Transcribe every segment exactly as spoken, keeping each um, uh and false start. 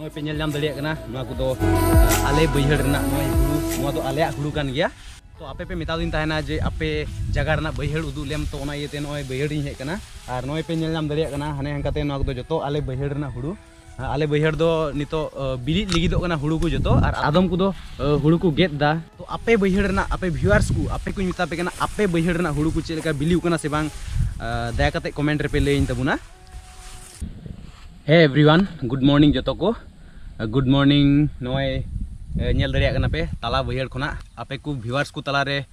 ᱯᱮ ᱧᱮᱞ ᱧᱟᱢ ᱫᱟᱲᱮᱭᱟᱜ ᱠᱟᱱᱟ, ᱱᱚᱣᱟ ᱠᱚᱫᱚ, ᱟᱸ, ᱟᱞᱮ ᱵᱟᱹᱭᱦᱟᱹᱲ ᱨᱮᱱᱟᱜ ᱱᱚᱜᱼᱚᱭ ᱦᱩᱲᱩ, ᱱᱚᱣᱟ ᱫᱚ ᱟᱞᱮᱭᱟᱜ ᱦᱩᱲᱩ ᱠᱟᱱ ᱜᱮᱭᱟ᱾ ᱛᱚ ᱟᱯᱮ ᱯᱮ ᱢᱮᱛᱟᱣᱫᱤᱧ ᱛᱟᱦᱮᱱᱟ ᱡᱮ ᱟᱯᱮ ᱡᱟᱭᱜᱟ ᱨᱮᱱᱟᱜ ᱵᱟᱹᱭᱦᱟᱹᱲ ᱩᱫᱩᱜ ᱞᱮᱢ, ᱛᱚ ᱚᱱᱟ ᱤᱭᱟᱹᱛᱮ ᱱᱚᱜᱼᱚᱭ ᱵᱟᱹᱭᱦᱟᱹᱲ ᱤᱧ ᱦᱮᱡ ᱟᱠᱟᱱᱟ᱾ ᱟᱨ ᱱᱚᱜᱼᱚᱭ ᱯᱮ ᱧᱮᱞ ᱧᱟᱢ ᱫᱟᱲᱮᱭᱟᱜ ᱠᱟᱱᱟ, ᱦᱟᱱᱮ ᱦᱟᱱᱠᱟᱛᱮ ᱱᱚᱣᱟ ᱠᱚᱫᱚ ᱡᱚᱛᱚ ᱟᱞᱮ ᱵᱟᱹᱭᱦᱟᱹᱲ ᱨᱮᱱᱟᱜ ᱦᱩᱲᱩ᱾ ᱟᱸ, ᱟᱞᱮ ᱵᱟᱹᱭᱦᱟᱹᱲ ᱫᱚ ᱱᱤᱛᱚᱜ, ᱟᱸ, ᱵᱤᱞᱤᱜ ᱞᱟᱹᱜᱤᱫᱚᱜ ᱠᱟᱱᱟ ᱦᱩᱲᱩ ᱠᱚ ᱡᱚᱛᱚ, ᱟᱨ ᱟᱫᱚᱢ ᱠᱚᱫᱚ, ᱟᱸ, ᱦᱩᱲᱩ ᱠᱚ ᱜᱮᱫ ᱮᱫᱟ᱾ ᱛᱚ ᱟᱯᱮ ᱵᱟᱹᱭᱦᱟᱹᱲ ᱨᱮᱱᱟᱜ, ᱟᱯᱮ viewers ᱠᱚ, ᱟᱯᱮ ᱠᱚᱧ ᱢᱮᱛᱟ ᱯᱮ ᱠᱟᱱᱟ, ᱟᱯᱮ ᱵᱟᱹᱭᱦᱟᱹᱲ ᱨᱮᱱᱟᱜ ᱦᱩᱲᱩ ᱠᱚ ᱪᱮᱫ ᱞᱮᱠᱟ ᱵᱤᱞᱤᱣ ᱠᱟᱱᱟ ᱥᱮ ᱵᱟᱝ, ᱟᱸ, ᱫᱟᱭᱟ ᱠᱟᱛᱮ comment ᱨᱮᱯᱮ ᱞᱟᱹᱭᱟᱹᱧ ᱛᱟᱵᱚᱱᱟ᱾ Hey everyone, good morning ᱡᱚᱛᱚ ᱠᱚ᱾ Good morning᱾ ᱱᱚᱜᱼᱚᱭ, ᱮ, ᱧᱮᱞ ᱫᱟᱲᱮᱭᱟᱜ ᱠᱟᱱᱟ ᱯᱮ ᱛᱟᱞᱟ ᱵᱟᱹᱭᱦᱟᱹᱲ ᱠᱷᱚᱱᱟᱜ ᱟᱯᱮ ᱠᱚ viewers ᱠᱚ ᱛᱟᱞᱟᱨᱮ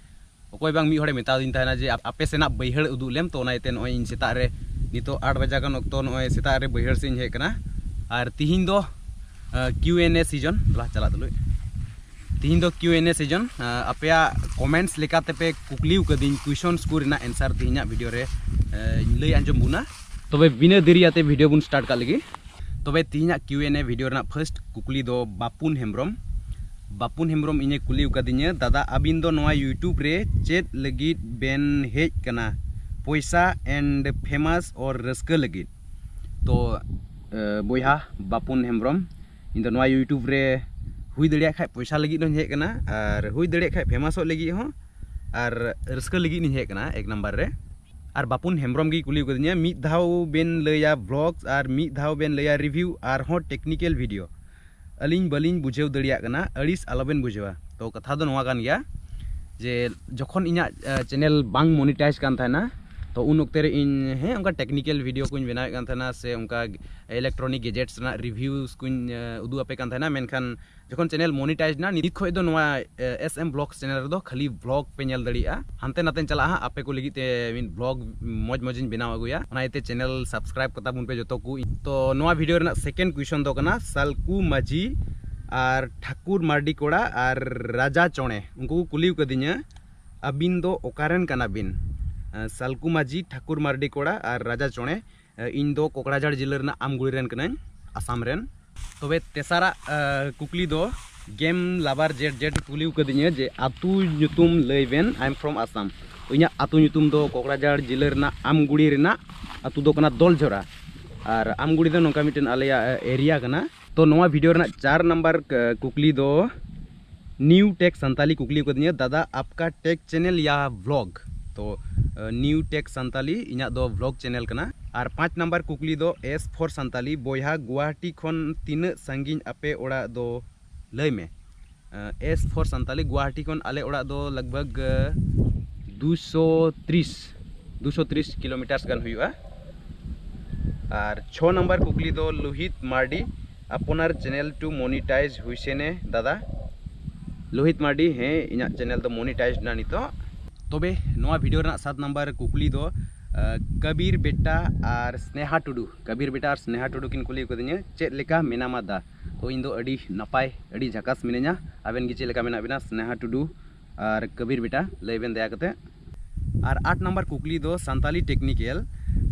ᱚᱠᱚᱭ ᱵᱟᱝ ᱢᱤᱫ ᱦᱚᱲᱮ ᱢᱮᱛᱟᱣᱫᱤᱧ ᱛᱟᱦᱮᱱᱟ ᱡᱮ ᱟᱯ-, ᱟᱯᱮ ᱥᱮᱱᱟᱜ ᱵᱟᱹᱭᱦᱟᱹᱲ ᱩᱫᱩᱜ ᱞᱮᱢ, ᱛᱚ ᱚᱱᱟ ᱤᱭᱟᱹᱛᱮ ᱱᱚᱜᱼᱚᱭ ᱤᱧ ᱥᱮᱛᱟᱜ ᱨᱮ, ᱱᱤᱛᱚᱜ ᱟᱴ ᱵᱟᱡᱟ ᱜᱟᱱ ᱚᱠᱛᱚ, ᱱᱚᱜᱼᱚᱭ ᱥᱮᱛᱟᱜ ᱨᱮ ᱵᱟᱹᱭᱦᱟᱹᱲ ᱥᱮᱫ ᱤᱧ ᱦᱮᱡ ᱟᱠᱟᱱᱟ᱾ ᱟᱨ ᱛᱤᱦᱤᱧ ᱫᱚ, ᱮ, Q and A season, ᱫᱮᱞᱟ ᱪᱟᱞᱟᱜ ᱛᱩᱞᱩᱡ, ᱛᱤᱦᱤᱧ ᱫᱚ Q and A season᱾ ᱮ, ᱟᱯᱮᱭᱟᱜ comments ᱞᱮᱠᱟᱛᱮ ᱯᱮ ᱠᱩᱠᱞᱤ ᱟᱠᱟᱫᱤᱧ, questions ᱠᱚ ᱨᱮᱱᱟᱜ answer ᱛᱤᱦᱤᱧᱟᱜ video ᱨᱮ, ᱮ, ᱞᱟᱹᱭ ᱟᱸᱡᱚᱢ ᱵᱚᱱᱟ᱾ ᱛᱚᱵᱮ ᱵᱤᱱᱟᱹ ᱫᱮᱨᱤ ᱟᱛᱮ video ᱵᱚᱱ start ᱠᱟᱜ ᱞᱮᱜᱮ᱾ ᱛᱚᱵᱮ ᱛᱤᱦᱤᱧᱟᱜ Q and A video ᱨᱮᱱᱟᱜ first ᱠᱩᱠᱞᱤ ᱫᱚ ᱵᱟᱯᱩᱱ ᱦᱮᱢᱵᱨᱚᱢ᱾ ᱵᱟᱯᱩᱱ ᱦᱮᱢᱵᱨᱚᱢ ᱤᱧᱮ ᱠᱩᱞᱤ ᱟᱠᱟᱫᱤᱧᱟᱹ, "ᱫᱟᱫᱟ, ᱟᱹᱵᱤᱱ ᱫᱚ ᱱᱚᱣᱟ YouTube ᱨᱮ ᱪᱮᱫ ᱞᱟᱹᱜᱤᱫ ᱵᱮᱱ ᱦᱮᱡ ᱠᱟᱱᱟ? ᱯᱚᱭᱥᱟ and famous or ᱨᱟᱹᱥᱠᱟᱹ ᱞᱟᱹᱜᱤᱫ?" ᱛᱚ, ᱮ, ᱵᱚᱭᱦᱟ ᱵᱟᱯᱩᱱ ᱦᱮᱢᱵᱨᱚᱢ, ᱤᱧ ᱫᱚ ᱱᱚᱣᱟ YouTube ᱨᱮ ᱦᱩᱭ ᱫᱟᱲᱮᱭᱟᱜ ᱠᱷᱟᱡ ᱯᱚᱭᱥᱟ ᱞᱟᱹᱜᱤᱫ ᱦᱚᱸᱧ ᱦᱮᱡ ᱠᱟᱱᱟ, ᱟᱨ ᱦᱩᱭ ᱫᱟᱲᱮᱭᱟᱜ ᱠᱷᱟᱡ famousᱚᱜ ᱞᱟᱹᱜᱤᱫ ᱦᱚᱸ, ᱟᱨ ᱨᱟᱹᱥᱠᱟᱹ ᱞᱟᱹᱜᱤᱫ ᱤᱧ ᱦᱮᱡ ᱠᱟᱱᱟ ᱮᱠ number ᱨᱮ᱾ ᱟᱨ ᱵᱟᱯᱩᱱ ᱦᱮᱢᱵᱨᱚᱢ ᱜᱮᱭ ᱠᱩᱞᱤ ᱟᱠᱟᱫᱤᱧᱟ, "ᱢᱤᱫ ᱫᱷᱟᱣ ᱵᱮᱱ ᱞᱟᱹᱭᱟ vlogs ᱟᱨ ᱢᱤᱫ ᱫᱷᱟᱣ ᱵᱮᱱ ᱞᱟᱹᱭᱟ review ᱟᱨᱦᱚᱸ technical video? ᱟᱹᱞᱤᱧ ᱵᱟᱹᱞᱤᱧ ᱵᱩᱡᱷᱟᱹᱣ ᱫᱟᱲᱮᱭᱟᱜ ᱠᱟᱱᱟ, ᱟᱹᱲᱤᱥ ᱟᱞᱚᱵᱮᱱ ᱵᱩᱡᱷᱟᱹᱣᱟ᱾" ᱛᱚ ᱠᱟᱛᱷᱟ ᱫᱚ ᱱᱚᱣᱟ ᱠᱟᱱ ᱜᱮᱭᱟ ᱡᱮ ᱡᱚᱠᱷᱚᱱ ᱤᱧᱟᱹᱜ, ᱮ, channel ᱵᱟᱝ monetize ᱠᱟᱱ ᱛᱟᱦᱮᱱᱟ, ᱛᱚ ᱩᱱ ᱚᱠᱛᱮ ᱨᱮ ᱤᱧ, ᱦᱮᱸ, ᱚᱱᱠᱟ technical video ᱠᱚᱧ ᱵᱮᱱᱟᱣᱮᱫ ᱠᱟᱱ ᱛᱟᱦᱮᱱᱟ ᱥᱮ ᱚᱱᱠᱟ electronic gadgets ᱨᱮᱱᱟᱜ reviews ᱠᱚᱧ, ᱮ, ᱩᱫᱩᱜ ᱟᱯᱮ ᱠᱟᱱ ᱛᱟᱦᱮᱱᱟ, ᱢᱮᱱᱠᱷᱟᱱ ᱡᱚᱠᱷᱚᱱ channel monetize ᱮᱱᱟ, ᱱᱤᱛ ᱠᱷᱚᱡ ᱫᱚ ᱱᱚᱣᱟ, ᱮ, S M Vlogs channel ᱨᱮᱫᱚ ᱠᱷᱟᱹᱞᱤ vlog ᱯᱮ ᱧᱮᱞ ᱫᱟᱲᱮᱭᱟᱜᱼᱟ᱾ ᱦᱟᱱᱛᱮ ᱱᱟᱛᱮᱧ ᱪᱟᱞᱟᱜᱼᱟ ᱦᱟᱸᱜ, ᱟᱯᱮ ᱠᱚ ᱞᱟᱹᱜᱤᱫ ᱛᱮ ᱢᱤᱫ vlog ᱢᱚᱡᱽ ᱢᱚᱡᱽ ᱤᱧ ᱵᱮᱱᱟᱣ ᱟᱹᱜᱩᱭᱟ᱾ ᱚᱱᱟ ᱤᱭᱟᱹᱛᱮ channel subscribe ᱠᱟᱛᱟ ᱵᱚᱱ ᱯᱮ ᱡᱚᱛᱚ ᱠᱚ᱾ ᱛᱚ ᱱᱚᱣᱟ video ᱨᱮᱱᱟᱜ second question ᱫᱚ ᱠᱟᱱᱟ, ᱥᱟᱞᱠᱩ ᱢᱟᱹᱡᱷᱤ ᱟᱨ ᱴᱷᱟᱠᱩᱨ ᱢᱟᱨᱰᱤ ᱠᱚᱲᱟ ᱟᱨ ᱨᱟᱡᱟ ᱪᱚᱬᱮ, ᱩᱱᱠᱩ ᱠᱚ ᱠᱩᱞᱤ ᱟᱠᱟᱫᱤᱧᱟ, "ᱟᱹᱵᱤᱱ ᱫᱚ ᱚᱠᱟᱨᱮᱱ ᱠᱟᱱᱟ ᱵᱤᱱ?" ᱮ, ᱥᱟᱞᱠᱩ ᱢᱟᱹᱡᱷᱤ, ᱴᱷᱟᱠᱩᱨ ᱢᱟᱨᱰᱤ ᱠᱚᱲᱟ ᱟᱨ ᱨᱟᱡᱟ ᱪᱚᱬᱮ, ᱮ, ᱤᱧ ᱫᱚ ᱠᱚᱠᱲᱟᱡᱷᱟᱲ ᱡᱤᱞᱟᱹ ᱨᱮᱱᱟᱜ ᱟᱢᱜᱩᱲᱤ ᱨᱮᱱ ᱠᱟᱹᱱᱟᱹᱧ, ᱟᱥᱟᱢ ᱨᱮᱱ᱾ ᱛᱚᱵᱮ ᱛᱮᱥᱟᱨᱟᱜ, ᱮ, ᱠᱩᱠᱞᱤ ᱫᱚ game lover ᱡᱮᱴ ᱡᱮᱴ ᱠᱩᱞᱤ ᱟᱠᱟᱫᱤᱧᱟᱹ ᱡᱮ ᱟᱹᱛᱩ ᱧᱩᱛᱩᱢ ᱞᱟᱹᱭ ᱵᱮᱱ, "I am from Assam᱾" ᱤᱧᱟᱹᱜ ᱟᱹᱛᱩ ᱧᱩᱛᱩᱢ ᱫᱚ ᱠᱚᱠᱲᱟᱡᱷᱟᱲ ᱡᱤᱞᱟᱹ ᱨᱮᱱᱟᱜ ᱟᱢᱜᱩᱲᱤ ᱨᱮᱱᱟᱜ ᱟᱹᱛᱩ ᱫᱚ ᱠᱟᱱᱟ ᱫᱚᱞᱡᱷᱚᱨᱟ᱾ ᱟᱨ ᱟᱢᱜᱩᱲᱤ ᱫᱚ ᱱᱚᱝᱠᱟ ᱢᱤᱫᱴᱮᱱ ᱟᱞᱮᱭᱟᱜ, ᱮ, area ᱠᱟᱱᱟ᱾ ᱛᱚ ᱱᱚᱣᱟ ᱵᱷᱤᱰᱤᱭᱳ ᱨᱮᱱᱟᱜ ᱪᱟᱨ ᱱᱟᱢᱵᱟᱨ ᱠᱩᱠᱞᱤ ᱫᱚ ᱱᱤᱭᱩ ᱴᱮᱠ ᱥᱟᱱᱛᱟᱞᱤ ᱠᱩᱠᱞᱤ ᱟᱠᱟᱫᱤᱧᱟᱹ, ᱫᱟᱫᱟ ᱟᱯᱠᱟ ᱴᱮᱠ ᱪᱮᱱᱮᱞ ᱭᱟ ᱵᱷᱞᱚᱜ? ᱛᱚ ᱱᱤᱭᱩ ᱴᱮᱠ ᱥᱟᱱᱛᱟᱞᱤ, ᱤᱧᱟᱹᱜ ᱫᱚ ᱵᱷᱞᱚᱜ ᱪᱮᱱᱮᱞ ᱠᱟᱱᱟ᱾ ᱟᱨ ᱯᱟᱸᱪ ᱱᱟᱢᱵᱟᱨ ᱠᱩᱠᱞᱤ ᱫᱚ ᱮᱥ ᱯᱷᱚᱨ ᱥᱟᱱᱛᱟᱞᱤ, ᱵᱚᱭᱦᱟ ᱜᱩᱣᱟᱦᱟᱴᱤ ᱠᱷᱚᱱ ᱛᱤᱱᱟᱹᱜ ᱥᱟᱺᱜᱤᱧ ᱟᱯᱮ ᱚᱲᱟᱜ ᱫᱚ? ᱞᱟᱹᱭ ᱢᱮ᱾ ᱮᱥ ᱯᱷᱚᱨ ᱥᱟᱱᱛᱟᱞᱤ, ᱜᱩᱣᱟᱦᱟᱴᱤ ᱠᱷᱚᱱ ᱟᱞᱮ ᱚᱲᱟᱜ ᱫᱚ ᱞᱟᱜᱽ ᱵᱷᱟᱜᱽ ᱫᱩᱥᱚ ᱛᱤᱨᱤᱥ, ᱫᱩᱥᱚ ᱛᱤᱨᱤᱥ ᱠᱤᱞᱳᱢᱤᱴᱟᱨᱥ ᱜᱟᱱ ᱦᱩᱭᱩᱜᱼᱟ᱾ ᱟᱨ ᱪᱷᱚ ᱱᱟᱢᱵᱟᱨ ᱠᱩᱠᱞᱤ ᱫᱚ ᱞᱳᱦᱤᱛ ᱢᱟᱨᱰᱤ, ᱟᱯᱚᱱᱟᱨ ᱪᱮᱱᱮᱞ ᱴᱩ ᱢᱚᱱᱤᱴᱟᱭᱤᱡᱽ ᱦᱩᱭᱥᱮᱱᱮ ᱫᱟᱫᱟ? ᱞᱳᱦᱤᱛ ᱢᱟᱨᱰᱤ, ᱦᱮᱸ, ᱤᱧᱟᱹᱜ ᱪᱮᱱᱮᱞ ᱫᱚ ᱢᱚᱱᱤᱴᱟᱭᱤᱡᱽ ᱮᱱᱟ ᱱᱤᱛᱚᱜ᱾ ᱛᱚᱵᱮ ᱱᱚᱣᱟ ᱵᱷᱤᱰᱤᱭᱳ ᱨᱮᱱᱟᱜ ᱥᱟᱛ ᱱᱟᱢᱵᱟᱨ ᱠᱩᱠᱞᱤ ᱫᱚ ᱠᱟᱵᱤᱨ ᱵᱮᱴᱟ ᱟᱨ ᱥᱱᱮᱦᱟ ᱴᱩᱰᱩ, ᱠᱟᱵᱤᱨ ᱵᱮᱴᱟ ᱟᱨ ᱥᱱᱮᱦᱟ ᱴᱩᱰᱩ ᱠᱤᱱ ᱠᱩᱞᱤ ᱟᱠᱟᱫᱤᱧᱟᱹ, ᱪᱮᱫ ᱞᱮᱠᱟ ᱢᱮᱱᱟᱢᱟ ᱫᱟ? ᱛᱚ ᱤᱧ ᱫᱚ ᱟᱹᱰᱤ ᱱᱟᱯᱟᱭ, ᱟᱹᱰᱤ ᱡᱷᱟᱠᱟᱥ ᱢᱤᱱᱟᱹᱧᱟ᱾ ᱟᱵᱮᱱ ᱜᱮ ᱪᱮᱫ ᱞᱮᱠᱟ ᱢᱮᱱᱟᱜ ᱵᱮᱱᱟ? ᱥᱱᱮᱦᱟ ᱴᱩᱰᱩ ᱟᱨ ᱠᱟᱵᱤᱨ ᱵᱮᱴᱟ, ᱞᱟᱹᱭ ᱵᱮᱱ ᱫᱟᱭᱟ ᱠᱟᱛᱮ᱾ ᱟᱨ ᱟᱴ ᱱᱟᱢᱵᱟᱨ ᱠᱩᱠᱞᱤ ᱫᱚ ᱥᱟᱱᱛᱟᱞᱤ ᱴᱮᱠᱱᱤᱠᱮᱞ,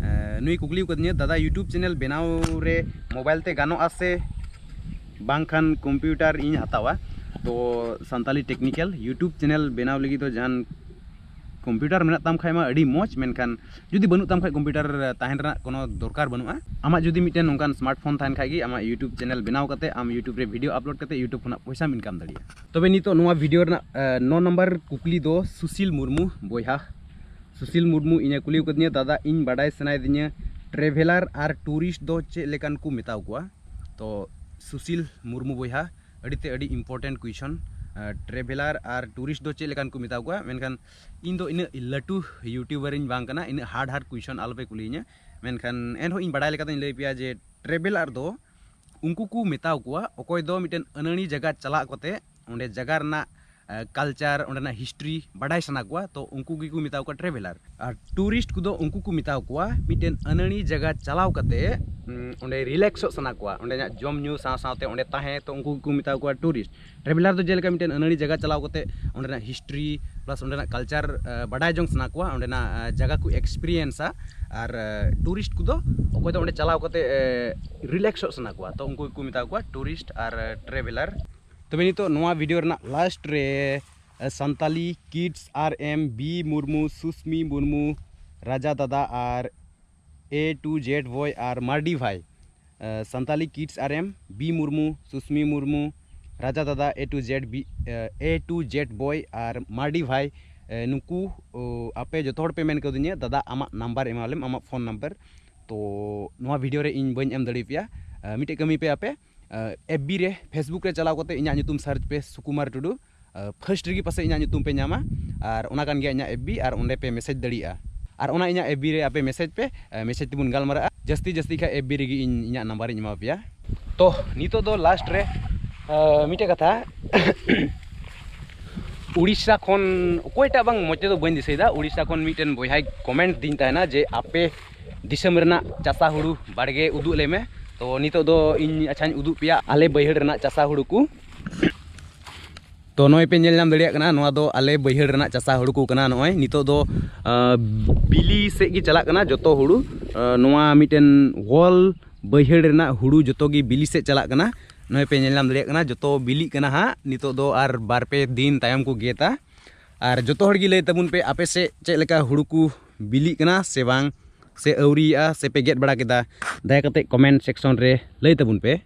ᱱᱩᱭ ᱠᱩᱠᱞᱤ ᱟᱠᱟᱫᱤᱧᱟᱹ, ᱫᱟᱫᱟ YouTube ᱪᱮᱱᱮᱞ ᱵᱮᱱᱟᱣ ᱨᱮ ᱢᱳᱵᱟᱭᱤᱞ ᱛᱮ ᱜᱟᱱᱚᱜᱼᱟ ᱥᱮ ᱵᱟᱝᱠᱷᱟᱱ ᱠᱚᱢᱯᱤᱭᱩᱴᱟᱨ ᱤᱧ ᱦᱟᱛᱟᱣᱟ? ᱛᱚ ᱥᱟᱱᱛᱟᱞᱤ ᱴᱮᱠᱱᱤᱠᱮᱞ YouTube ᱪᱮᱱᱮᱞ ᱵᱮᱱᱟᱣ ᱞᱟᱹᱜᱤᱫ ᱫᱚ ᱡᱟᱦᱟᱱ ᱠᱚᱢᱯᱤᱭᱩᱴᱟᱨ ᱢᱮᱱᱟᱜ ᱛᱟᱢ ᱠᱷᱟᱡ ᱢᱟ ᱟᱹᱰᱤ ᱢᱚᱡᱽ, ᱢᱮᱱᱠᱷᱟᱱ ᱡᱩᱫᱤ ᱵᱟᱹᱱᱩᱜ ᱛᱟᱢ ᱠᱷᱟᱡ, ᱠᱚᱢᱯᱤᱭᱩᱴᱟᱨ ᱛᱟᱦᱮᱱ ᱨᱮᱱᱟᱜ ᱠᱳᱱᱳ ᱫᱚᱨᱠᱟᱨ ᱵᱟᱹᱱᱩᱜᱼᱟ᱾ ᱟᱢᱟᱜ ᱡᱩᱫᱤ ᱢᱤᱫᱴᱮᱱ ᱱᱚᱝᱠᱟᱱ ᱥᱢᱟᱨᱴ ᱯᱷᱳᱱ ᱛᱟᱦᱮᱱ ᱠᱷᱟᱡ ᱜᱮ ᱟᱢᱟᱜ YouTube ᱪᱮᱱᱮᱞ ᱵᱮᱱᱟᱣ ᱠᱟᱛᱮ ᱟᱢ YouTube ᱨᱮ ᱵᱷᱤᱰᱤᱭᱳ ᱟᱯᱞᱳᱰ ᱠᱟᱛᱮ YouTube ᱠᱷᱚᱱᱟᱜ ᱯᱚᱭᱥᱟᱢ ᱤᱱᱠᱟᱢ ᱫᱟᱲᱮᱭᱟᱜᱼᱟ᱾ ᱛᱚᱵᱮ ᱱᱤᱛᱚᱜ ᱱᱚᱣᱟ ᱵᱷᱤᱰᱤᱭᱳ ᱨᱮᱱᱟᱜ ᱱᱚ ᱱᱟᱢᱵᱟᱨ ᱠᱩᱠᱞᱤ ᱫᱚ ᱥᱩᱥᱤᱞ ᱢᱩᱨᱢᱩ ᱵᱚᱭᱦᱟ, ᱥᱩᱥᱤᱞ ᱢᱩᱨᱢᱩ ᱤᱧᱮ ᱠᱩᱞᱤ ᱟᱠᱟᱫᱤᱧᱟᱹ, ᱫᱟᱫᱟ ᱤᱧ ᱵᱟᱰᱟᱭ ᱥᱟᱱᱟᱭᱮᱫᱤᱧᱟᱹ ᱴᱨᱮᱵᱷᱮᱞᱟᱨ ᱟᱨ ᱴᱩᱨᱤᱥᱴ ᱫᱚ ᱪᱮᱫ ᱞᱮᱠᱟᱱ ᱠᱚ ᱢᱮᱛᱟᱣ ᱠᱚᱣᱟ? ᱛᱚ ᱥᱩᱥᱤᱞ ᱢᱩᱨᱢᱩ ᱵᱚᱭᱦᱟ, ᱟᱹᱰᱤ ᱛᱮ ᱟᱹᱰᱤ ᱤᱢᱯᱚᱨᱴᱮᱱᱴ ᱠᱩᱭᱥᱚᱱ᱾ ᱴᱨᱮᱵᱷᱮᱞᱟᱨ ᱟᱨ ᱴᱩᱨᱤᱥᱴ ᱫᱚ ᱪᱮᱫ ᱞᱮᱠᱟᱱ ᱠᱚ ᱢᱮᱛᱟ ᱠᱚᱣᱟ? ᱢᱮᱱᱠᱷᱟᱱ ᱤᱧ ᱫᱚ ᱤᱱᱟᱹᱜ ᱞᱟᱹᱴᱩ ᱤᱭᱩᱴᱤᱭᱩᱵᱟᱨ ᱤᱧ ᱵᱟᱝ ᱠᱟᱱᱟ, ᱤᱱᱟᱹᱜ ᱦᱟᱨᱰ ᱦᱟᱨᱰ ᱠᱩᱭᱥᱚᱱ ᱟᱞᱚᱯᱮ ᱠᱩᱞᱤᱭᱤᱧᱟ᱾ ᱢᱮᱱᱠᱷᱟᱱ ᱮᱱᱦᱚᱸ ᱤᱧ ᱵᱟᱰᱟᱭ ᱞᱮᱠᱟᱛᱤᱧ ᱞᱟᱹᱭ ᱯᱮᱭᱟ ᱡᱮ ᱴᱨᱮᱵᱷᱮᱞᱟᱨ ᱫᱚ ᱩᱱᱠᱩ ᱠᱚ ᱢᱮᱛᱟᱣ ᱠᱚᱣᱟ ᱚᱠᱚᱭ ᱫᱚ ᱢᱤᱫᱴᱮᱱ ᱟᱹᱱᱟᱹᱲᱤ ᱡᱟᱭᱜᱟ ᱪᱟᱞᱟᱜ ᱠᱟᱛᱮ ᱚᱸᱰᱮ ᱡᱟᱭᱜᱟ ᱨᱮᱱᱟᱜ ᱠᱟᱞᱪᱟᱨ, ᱚᱸᱰᱮᱱᱟᱜ ᱦᱤᱥᱴᱨᱤ ᱵᱟᱰᱟᱭ ᱥᱟᱱᱟ ᱠᱚᱣᱟ, ᱛᱚ ᱩᱱᱠᱩ ᱜᱮᱠᱚ ᱢᱮᱛᱟ ᱠᱚᱣᱟ ᱴᱨᱮᱵᱷᱮᱞᱟᱨ᱾ ᱟᱨ ᱴᱩᱨᱤᱥᱴ ᱠᱚᱫᱚ ᱩᱱᱠᱩ ᱠᱚ ᱢᱮᱛᱟ ᱠᱚᱣᱟ ᱢᱤᱫᱴᱮᱱ ᱟᱹᱱᱟᱹᱲᱤ ᱡᱟᱭᱜᱟ ᱪᱟᱞᱟᱣ ᱠᱟᱛᱮ ᱚᱸᱰᱮ ᱨᱤᱞᱮᱠᱥᱚᱜ ᱥᱟᱱᱟ ᱠᱚᱣᱟ, ᱚᱸᱰᱮᱱᱟᱜ ᱡᱚᱢ ᱧᱩ ᱥᱟᱶ ᱥᱟᱶᱛᱮ ᱚᱸᱰᱮ ᱛᱟᱦᱮᱸ, ᱛᱚ ᱩᱱᱠᱩ ᱜᱮᱠᱚ ᱢᱮᱛᱟ ᱠᱚᱣᱟ ᱴᱩᱨᱤᱥᱴ᱾ ᱴᱨᱮᱵᱷᱮᱞᱟᱨ ᱫᱚ ᱡᱮᱞᱮᱠᱟ ᱢᱤᱫᱴᱮᱱ ᱟᱹᱱᱟᱹᱲᱤ ᱡᱟᱭᱜᱟ ᱪᱟᱞᱟᱣ ᱠᱟᱛᱮ ᱚᱸᱰᱮᱱᱟᱜ ᱦᱤᱥᱴᱨᱤ ᱯᱞᱟᱥ ᱚᱸᱰᱮᱱᱟᱜ ᱠᱟᱞᱪᱟᱨ ᱵᱟᱰᱟᱭ ᱡᱚᱝ ᱥᱟᱱᱟ ᱠᱚᱣᱟ, ᱚᱸᱰᱮᱱᱟᱜ ᱡᱟᱭᱜᱟ ᱠᱚ ᱮᱠᱥᱯᱤᱨᱤᱭᱮᱱᱥᱟ᱾ ᱟᱨ ᱴᱩᱨᱤᱥᱴ ᱠᱚᱫᱚ ᱚᱠᱚᱭ ᱫᱚ ᱚᱸᱰᱮ ᱪᱟᱞᱟᱣ ᱠᱟᱛᱮ ᱨᱤᱞᱮᱠᱥᱚᱜ ᱥᱟᱱᱟ ᱠᱚᱣᱟ, ᱛᱚ ᱩᱱᱠᱩ ᱜᱮᱠᱚ ᱢᱮᱛᱟ ᱠᱚᱣᱟ ᱴᱩᱨᱤᱥᱴ ᱟᱨ ᱴᱨᱮᱵᱷᱮᱞᱟᱨ᱾ ᱛᱚᱵᱮ ᱱᱤᱛᱚᱜ ᱱᱚᱣᱟ ᱵᱷᱤᱰᱤᱭᱳ ᱨᱮᱱᱟᱜ ᱞᱟᱥᱴ ᱨᱮ ᱥᱟᱱᱛᱟᱞᱤ ᱠᱤᱰᱥ ᱟᱨ ᱮᱢ ᱵᱤ ᱢᱩᱨᱢᱩ, ᱥᱩᱥᱢᱤ ᱢᱩᱨᱢᱩ, ᱨᱟᱡᱟ ᱫᱟᱫᱟ ᱟᱨ ᱮ ᱴᱩ ᱡᱮᱰ ᱵᱚᱭ ᱟᱨ ᱢᱟᱨᱰᱤ ᱵᱷᱟᱭ, ᱥᱟᱱᱛᱟᱞᱤ ᱠᱤᱰᱥ ᱟᱨ ᱮᱢ, ᱵᱤ ᱢᱩᱨᱢᱩ, ᱥᱩᱥᱢᱤ ᱢᱩᱨᱢᱩ, ᱨᱟᱡᱟ ᱫᱟᱫᱟ, A to Z B, A to Z boy ᱟᱨ ᱢᱟᱨᱰᱤ ᱵᱷᱟᱭ, ᱱᱩᱠᱩ ᱟᱯᱮ ᱡᱚᱛᱚ ᱦᱚᱲ ᱯᱮ ᱢᱮᱱ ᱠᱟᱹᱫᱤᱧᱟ, "ᱫᱟᱫᱟ, ᱟᱢᱟᱜ ᱱᱟᱢᱵᱟᱨ ᱮᱢᱟᱞᱮᱢ, ᱟᱢᱟᱜ ᱯᱷᱳᱱ ᱱᱟᱢᱵᱟᱨ᱾" ᱛᱚ ᱱᱚᱣᱟ ᱵᱷᱤᱰᱤᱭᱳ ᱨᱮ ᱤᱧ ᱵᱟᱹᱧ ᱮᱢ ᱫᱟᱲᱮᱭᱟᱯᱮᱭᱟ᱾ ᱢᱤᱫᱴᱮᱡ ᱠᱟᱹᱢᱤ ᱯᱮ ᱟᱯᱮ, ᱮᱯᱷ ᱵᱤ ᱨᱮ, ᱯᱷᱮᱥᱵᱩᱠ ᱨᱮ ᱪᱟᱞᱟᱣ ᱠᱟᱛᱮ ᱤᱧᱟᱹᱜ ᱧᱩᱛᱩᱢ ᱥᱟᱨᱪ ᱯᱮ, ᱥᱩᱠᱩᱢᱟᱨ ᱴᱩᱰᱩ᱾ ᱯᱷᱟᱥᱴ ᱨᱮᱜᱮ ᱯᱟᱥᱮᱡ ᱤᱧᱟᱹᱜ ᱧᱩᱛᱩᱢ ᱯᱮ ᱧᱟᱢᱟ, ᱟᱨ ᱚᱱᱟ ᱠᱟᱱ ᱜᱮᱭᱟ ᱤᱧᱟᱹᱜ ᱮᱯᱷ ᱵᱤ, ᱟᱨ ᱚᱸᱰᱮ ᱯᱮ ᱢᱮᱥᱮᱡᱽ ᱫᱟᱲᱮᱭᱟᱜᱼᱟ᱾ ᱟᱨ ᱚᱱᱟ ᱤᱧᱟᱹᱜ ᱮᱯᱷ ᱵᱤ ᱨᱮ ᱟᱯᱮ ᱢᱮᱥᱮᱡᱽ ᱯᱮ, ᱢᱮᱥᱮᱡᱽ ᱛᱮᱵᱚᱱ ᱜᱟᱞᱢᱟᱨᱟᱜᱼᱟ᱾ ᱡᱟᱹᱥᱛᱤ ᱡᱟᱹᱥᱛᱤ ᱠᱷᱟᱡ ᱮᱯᱷ ᱵᱤ ᱨᱮᱜᱮ ᱤᱧ ᱤᱧᱟᱹᱜ ᱱᱟᱢᱵᱟᱨᱤᱧ ᱮᱢᱟ ᱯᱮᱭᱟ᱾ ᱛᱚ ᱱᱤᱛᱚᱜ ᱫᱚ ᱞᱟᱥᱴ ᱨᱮ ᱢᱤᱫᱴᱮᱡ ᱠᱟᱛᱷᱟ, ᱩᱲᱤᱥᱥᱟ ᱠᱷᱚᱱ ᱚᱠᱚᱭᱴᱟᱜ ᱵᱟᱝ ᱢᱚᱡᱽ ᱛᱮᱫᱚ ᱵᱟᱹᱧ ᱫᱤᱥᱟᱹᱭᱮᱫᱟ, ᱩᱲᱤᱥᱥᱟ ᱠᱷᱚᱱ ᱢᱤᱫᱴᱮᱱ ᱵᱚᱭᱦᱟᱭ ᱠᱚᱢᱮᱱᱴ ᱫᱤᱧ ᱛᱟᱦᱮᱱᱟ ᱡᱮ, "ᱟᱯᱮ ᱫᱤᱥᱚᱢ ᱨᱮᱱᱟᱜ ᱪᱟᱥᱟ ᱦᱩᱲᱩ ᱵᱟᱲᱜᱮ ᱩᱫᱩᱜ ᱞᱮᱢᱮ᱾" ᱛᱚ ᱱᱤᱛᱚᱜ ᱫᱚ ᱤᱧ ᱟᱪᱪᱷᱟᱧ ᱩᱫᱩᱜ ᱯᱮᱭᱟ ᱟᱞᱮ ᱵᱟᱹᱭᱦᱟᱹᱲ ᱨᱮᱱᱟᱜ ᱪᱟᱥᱟ ᱦᱩᱲᱩ ᱠᱚ᱾ ᱛᱚ ᱱᱚᱜᱼᱚᱭ ᱯᱮ ᱧᱮᱞ ᱧᱟᱢ ᱫᱟᱲᱮᱭᱟᱜ ᱠᱟᱱᱟ, ᱱᱚᱣᱟ ᱫᱚ ᱟᱞᱮ ᱵᱟᱹᱭᱦᱟᱹᱲ ᱨᱮᱱᱟᱜ ᱪᱟᱥᱟ ᱦᱩᱲᱩ ᱠᱚ ᱠᱟᱱᱟ᱾ ᱱᱚᱜᱼᱚᱭ ᱱᱤᱛᱚᱜ ᱫᱚ ᱵᱤᱞᱤ ᱥᱮᱫ ᱜᱮ ᱪᱟᱞᱟᱜ ᱠᱟᱱᱟ ᱡᱚᱛᱚ ᱦᱩᱲᱩ᱾ ᱱᱚᱣᱟ ᱢᱤᱫᱴᱮᱱ ᱚᱞ ᱵᱟᱹᱭᱦᱟᱹᱲ ᱨᱮᱱᱟᱜ ᱦᱩᱲᱩ ᱡᱚᱛᱚ ᱜᱮ ᱵᱤᱞᱤ ᱥᱮᱫ ᱪᱟᱞᱟᱜ ᱠᱟᱱᱟ᱾ ᱱᱚᱜᱼᱚᱭ ᱯᱮ ᱧᱮᱞ ᱧᱟᱢ ᱫᱟᱲᱮᱭᱟᱜ ᱠᱟᱱᱟ, ᱡᱚᱛᱚ ᱵᱤᱞᱤᱜ ᱠᱟᱱᱟ ᱦᱟᱸᱜ᱾ ᱱᱤᱛᱚᱜ ᱫᱚ ᱟᱨ ᱵᱟᱨ ᱯᱮ ᱫᱤᱱ ᱛᱟᱭᱚᱢ ᱠᱚ ᱜᱮᱫᱟ᱾ ᱟᱨ ᱡᱚᱛᱚ ᱦᱚᱲ ᱜᱮ ᱞᱟᱹᱭ ᱛᱟᱵᱚᱱ ᱯᱮ, ᱟᱯᱮ ᱥᱮᱫ ᱪᱮᱫ ᱞᱮᱠᱟ ᱦᱩᱲᱩ ᱠᱚ ᱵᱤᱞᱤᱜ ᱠᱟᱱᱟ ᱥᱮ ᱵᱟᱝ, ᱥᱮ ᱟᱹᱣᱨᱤᱭᱟᱜᱼᱟ, ᱥᱮ ᱯᱮ ᱜᱮᱫ ᱵᱟᱲᱟ ᱠᱮᱫᱟ? ᱫᱟᱭᱟ ᱠᱟᱛᱮ ᱠᱚᱢᱮᱱᱴ ᱥᱮᱠᱥᱚᱱ ᱨᱮ ᱞᱟᱹᱭ ᱛᱟᱵᱚᱱ ᱯᱮ᱾